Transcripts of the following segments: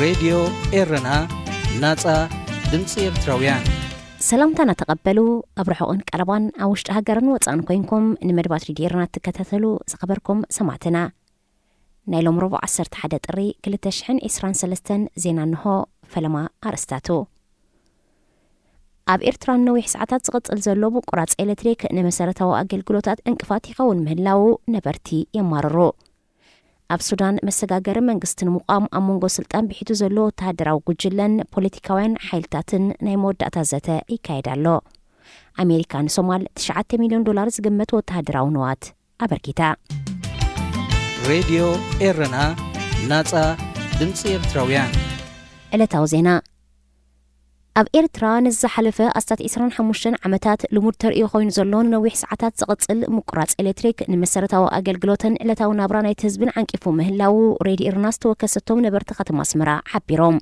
ሬድዮ ኤረና፣ ናጻ ድምጺ ኤርትራውያን። ሰላምታና ተቐበሉ። ኣብ ርሑቕን ቀረባን፣ ኣብ ውሽጢ ሃገርን ወጻእን ኮይንኩም ንመደባት ሬድዮ ኤረና እትከታተሉ ዝኸበርኩም ሰማዕትና፣ ናይ ሎም ረቡዕ ዓሰርተ ሓደ ጥሪ ክልተ ሽሕን ዕስራን ሰለስተን ዜና እንሆ። ፈለማ ኣርእስታቱ። ኣብ ኤርትራ ንነዊሕ ሰዓታት ዝቕጽል ዘሎ ምቁራጽ ኤሌክትሪክ ንመሰረታዊ ኣገልግሎታት ዕንቅፋት ይኸውን ምህላዉ ነበርቲ የማርሩ። ኣብ ሱዳን መሰጋገሪ መንግስቲ ንምቋም ኣብ መንጎ ስልጣን ብሒቱ ዘሎ ወተሃደራዊ ጉጅለን ፖለቲካውያን ሓይልታትን ናይ መወዳእታ ዘተ ይካየድ ኣሎ። ኣሜሪካ ንሶማል ትሽዓተ ሚልዮን ዶላር ዝግመት ወተሃደራዊ ንዋት ኣበርኪታ። ሬድዮ ኤረና፣ ናጻ ድምጺ ኤርትራውያን። ዕለታዊ ዜና። ኣብ ኤርትራ ንዝሓለፈ ኣስታት ዕስራን ሓሙሽተን ዓመታት ልሙድ ተርእዮ ኮይኑ ዘሎ ንነዊሕ ሰዓታት ዝቕጽል ምቁራጽ ኤሌክትሪክ ንመሰረታዊ ኣገልግሎትን ዕለታዊ ናብራ ናይቲ ህዝብን ዓንቂፉ ምህላዉ ሬድዮ ኤረና ዝተወከሰቶም ነበርቲ ከተማ ኣስመራ ሓቢሮም።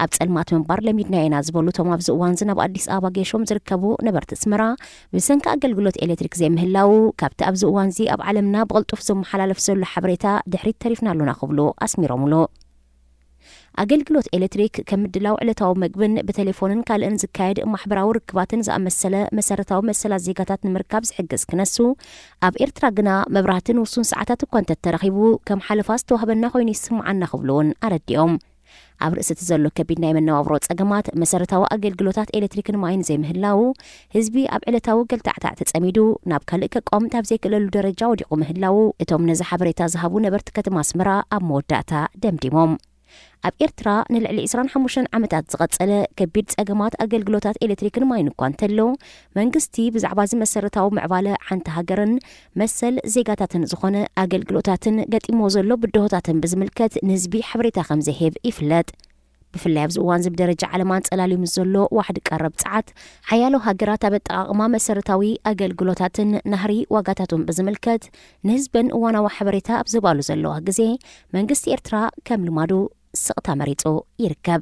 ኣብ ጸልማት ምንባር ለሚድናዮ ኢና ዝበሉ እቶም ኣብዚ እዋንዚ ናብ ኣዲስ ኣበባ ገይሾም ዝርከቡ ነበርቲ ኣስመራ፣ ብሰንኪ ኣገልግሎት ኤሌክትሪክ ዘይምህላዉ ካብቲ ኣብዚ እዋንዚ ኣብ ዓለምና ብቕልጡፍ ዝመሓላለፍ ዘሎ ሓበሬታ ድሕሪት ተሪፍና ኣሎና ክብሉ ኣስሚሮምሉ። ኣገልግሎት ኤሌክትሪክ ከም ምድላው ዕለታዊ መግብን ብቴሌፎንን ካልእን ዝካየድ ማሕበራዊ ርክባትን ዝኣመሰለ መሰረታዊ መሰላት ዜጋታት ንምርካብ ዝሕግዝ ክነሱ፣ ኣብ ኤርትራ ግና መብራህቲ ንውሱን ሰዓታት እኳ እንተተረኺቡ ከም ሓለፋ ዝተዋህበና ኮይኑ ይስምዓና ክብሉ እውን ኣረዲኦም። ኣብ ርእሲ እቲ ዘሎ ከቢድ ናይ መነባብሮ ጸገማት መሰረታዊ ኣገልግሎታት ኤሌክትሪክን ማይን ዘይምህላዉ፣ ህዝቢ ኣብ ዕለታዊ ገልታዕታዕ ተጸሚዱ ናብ ካልእ ከቋምት ኣብ ዘይክእለሉ ደረጃ ወዲቑ ምህላዉ እቶም ነዚ ሓበሬታ ዝሃቡ ነበርቲ ከተማ ኣስመራ ኣብ መወዳእታ ደምዲሞም። ኣብ ኤርትራ ንልዕሊ ዕስራን ሓሙሽተን ዓመታት ዝቐጸለ ከቢድ ጸገማት ኣገልግሎታት ኤሌክትሪክን ማይን እኳ እንተሎ፣ መንግስቲ ብዛዕባ እዚ መሰረታዊ ምዕባለ ሓንቲ ሃገርን መሰል ዜጋታትን ዝኾነ ኣገልግሎታትን ገጢምዎ ዘሎ ብድሆታትን ብዝምልከት ንህዝቢ ሓበሬታ ከም ዘይህብ ይፍለጥ። ብፍላይ ኣብዚ እዋን እዚ ብደረጃ ዓለም ኣንጸላልዩ ምስ ዘሎ ዋሕዲ ቀረብ ጸዓት፣ ሓያሎ ሃገራት ኣብ ኣጠቓቕማ መሰረታዊ ኣገልግሎታትን ናህሪ ዋጋታቱን ብዝምልከት ንህዝበን እዋናዊ ሓበሬታ ኣብ ዝባሉ ዘለዋ ግዜ፣ መንግስቲ ኤርትራ ከም ልማዱ ስቕታ መሪጹ ይርከብ።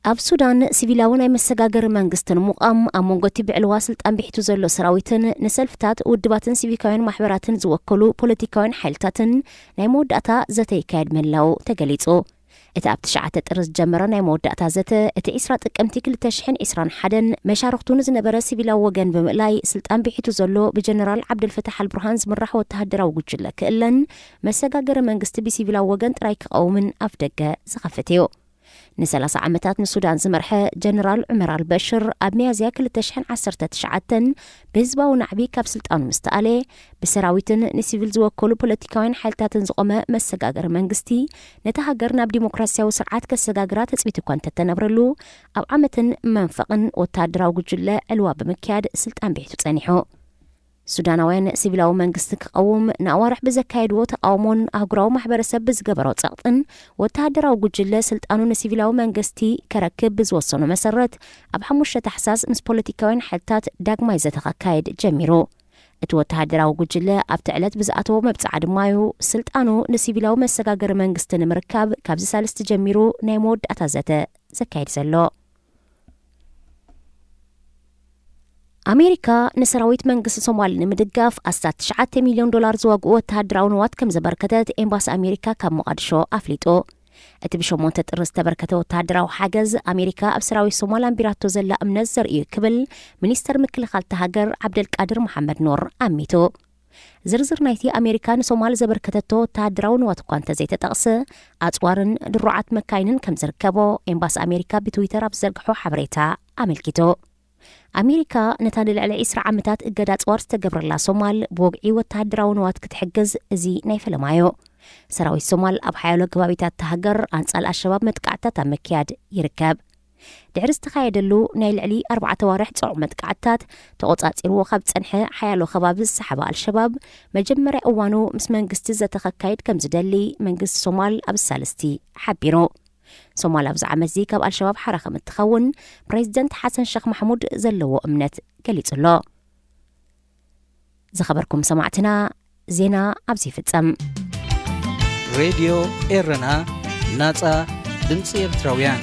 ኣብ ሱዳን ሲቪላዊ ናይ መሰጋገሪ መንግስቲ ንምቋም ኣብ መንጎ እቲ ብዕልዋ ስልጣን ብሒቱ ዘሎ ሰራዊትን ንሰልፍታት ውድባትን ሲቪካውያን ማሕበራትን ዝወከሉ ፖለቲካውያን ሓይልታትን ናይ መወዳእታ ዘተ ይካየድ ምህላዉ ተገሊጹ። እቲ ኣብ ትሽዓተ ጥሪ ዝጀመረ ናይ መወዳእታ ዘተ፣ እቲ ዕስራ ጥቅምቲ ክልተ ሽሕን ዕስራን ሓደን መሻርኽቱ ንዝነበረ ሲቪላዊ ወገን ብምእላይ ስልጣን ብሒቱ ዘሎ ብጀነራል ዓብደልፈታሕ ኣልቡርሃን ዝምራሕ ወተሃደራዊ ጉጅለ ክእለን፣ መሰጋገሪ መንግስቲ ብሲቪላዊ ወገን ጥራይ ክቐውምን ኣፍደገ ዝኸፍት እዩ። ንሰላሳ ዓመታት ንሱዳን ዝመርሐ ጀነራል ዑመር ኣልበሽር፣ ኣብ ሚያዝያ ክልተ ሽሕን ዓሰርተ ትሽዓተን ብህዝባዊ ናዕቢ ካብ ስልጣኑ ምስ ተኣለ፣ ብሰራዊትን ንሲቪል ዝወከሉ ፖለቲካውያን ሓይልታትን ዝቖመ መሰጋገሪ መንግስቲ፣ ነታ ሃገር ናብ ዲሞክራሲያዊ ስርዓት ከሰጋግራ ትጽቢት እኳ እንተተነብረሉ፣ ኣብ ዓመትን መንፈቕን ወተሃደራዊ ጉጅለ ዕልዋ ብምክያድ ስልጣን ብሒቱ ጸኒሑ። ሱዳናውያን ሲቪላዊ መንግስቲ ክቐውም ንኣዋርሕ ብዘካየድዎ ተቓውሞን ኣህጉራዊ ማሕበረሰብ ብዝገበሮ ጸቕጥን፣ ወተሃደራዊ ጉጅለ ስልጣኑ ንሲቪላዊ መንግስቲ ከረክብ ብዝወሰኖ መሰረት፣ ኣብ ሓሙሽተ ታሕሳስ ምስ ፖለቲካውያን ሓይልታት ዳግማይ ዘተ ከካየድ ጀሚሩ። እቲ ወተሃደራዊ ጉጅለ ኣብቲ ዕለት ብዝኣተዎ መብጽዓ ድማ እዩ ስልጣኑ ንሲቪላዊ መሰጋገሪ መንግስቲ ንምርካብ ካብዚ ሳልስቲ ጀሚሩ ናይ መወዳእታ ዘተ ዘካየድ ዘሎ። ኣሜሪካ ንሰራዊት መንግስቲ ሶማል ንምድጋፍ ኣስታት ትሽዓተ ሚልዮን ዶላር ዝዋግኡ ወተሃደራዊ ንዋት ከም ዘበርከተት ኤምባሲ ኣሜሪካ ካብ ሞቓድሾ ኣፍሊጡ። እቲ ብሸሞንተ ጥሪ ዝተበርከተ ወተሃደራዊ ሓገዝ፣ ኣሜሪካ ኣብ ሰራዊት ሶማል ኣንቢራቶ ዘላ እምነት ዘርእዩ ክብል ሚኒስተር ምክልኻል እታ ሃገር ዓብደልቃድር መሓመድ ኑር ኣሚቱ። ዝርዝር ናይቲ ኣሜሪካ ንሶማል ዘበርከተቶ ወተሃደራዊ ንዋት እኳ እንተዘይተጠቕሰ፣ ኣጽዋርን ድሩዓት መካይንን ከም ዝርከቦ ኤምባሲ ኣሜሪካ ብትዊተር ኣብ ዝዘርግሖ ሓበሬታ ኣመልኪቱ። ኣሜሪካ ነታ ንልዕሊ ዕስራ ዓመታት እገዳ ኣጽዋር ዝተገብረላ ሶማል ብወግዒ ወተሃደራዊ ንዋት ክትሕግዝ እዚ ናይ ፈለማ እዩ። ሰራዊት ሶማል ኣብ ሓያሎ ከባቢታት እታ ሃገር ኣንጻር ኣልሸባብ መጥቃዕትታት ኣብ ምክያድ ይርከብ። ድሕሪ ዝተኻየደሉ ናይ ልዕሊ ኣርባዕተ ኣዋርሕ ጽዑቕ መጥቃዕትታት፣ ተቖጻጺርዎ ካብ ዝጸንሐ ሓያሎ ከባቢ ዝሰሓበ ኣልሸባብ፣ መጀመርያ እዋኑ ምስ መንግስቲ ዘተ ከካይድ ከም ዝደሊ መንግስቲ ሶማል ኣብ ሳልስቲ ሓቢሩ። ሶማል ኣብዚ ዓመት እዚ ካብ ኣልሸባብ ሓራ ከም እትኸውን ፕሬዚደንት ሓሰን ሸኽ ማሕሙድ ዘለዎ እምነት ገሊጹ ኣሎ። ዝኸበርኩም ሰማዕትና፣ ዜና ኣብዚ ይፍጸም። ሬድዮ ኤረና፣ ናጻ ድምጺ ኤርትራውያን።